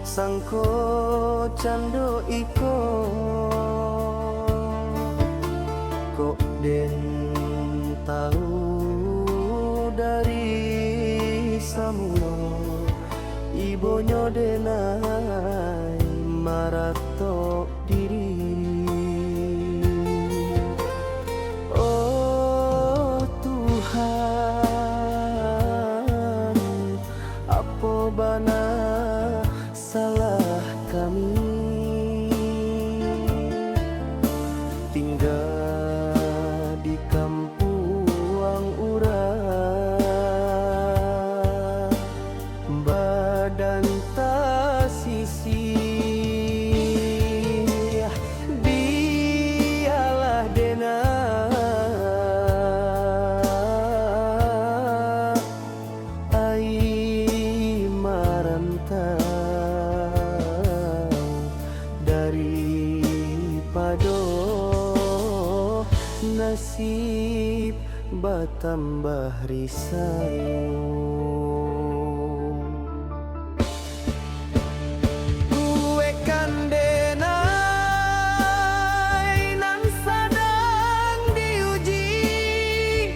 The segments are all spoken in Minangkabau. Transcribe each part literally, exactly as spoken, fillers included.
Sangko cando iko, kok den tahu dari samulo, ibonyo denai maratok diri. Oh Tuhan, apo bana salah kami, tingga di kampuang urang, badan tasisih, bialah denai ai marantau daripado nasib batambah risau. Kuekkan denai nan sadang diuji,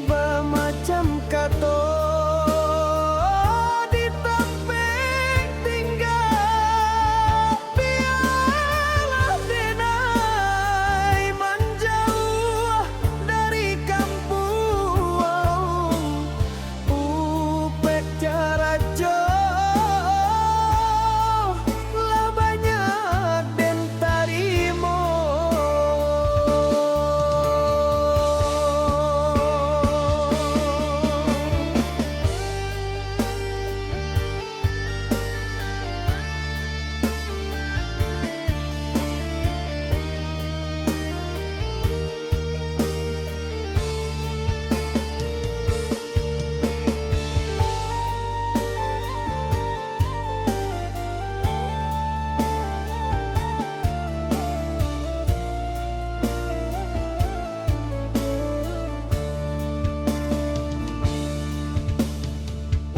bamacam kato ditapek tingga. Bialah denai manjauah dari kampuang, upek caraco lah banyak den tarimo.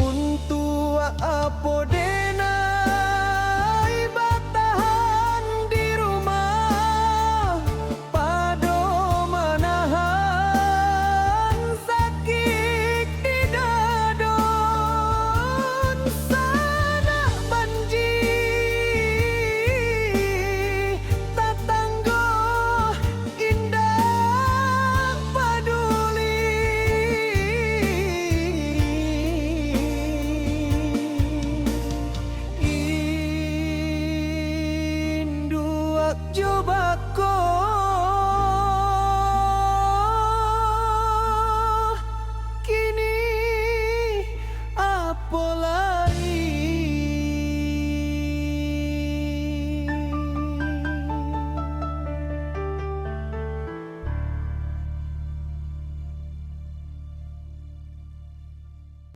Untuak apo denai batahan di rumah, pado manahan sakik di dado? Sanak banji tatanggo indak paduli. Induak jo bako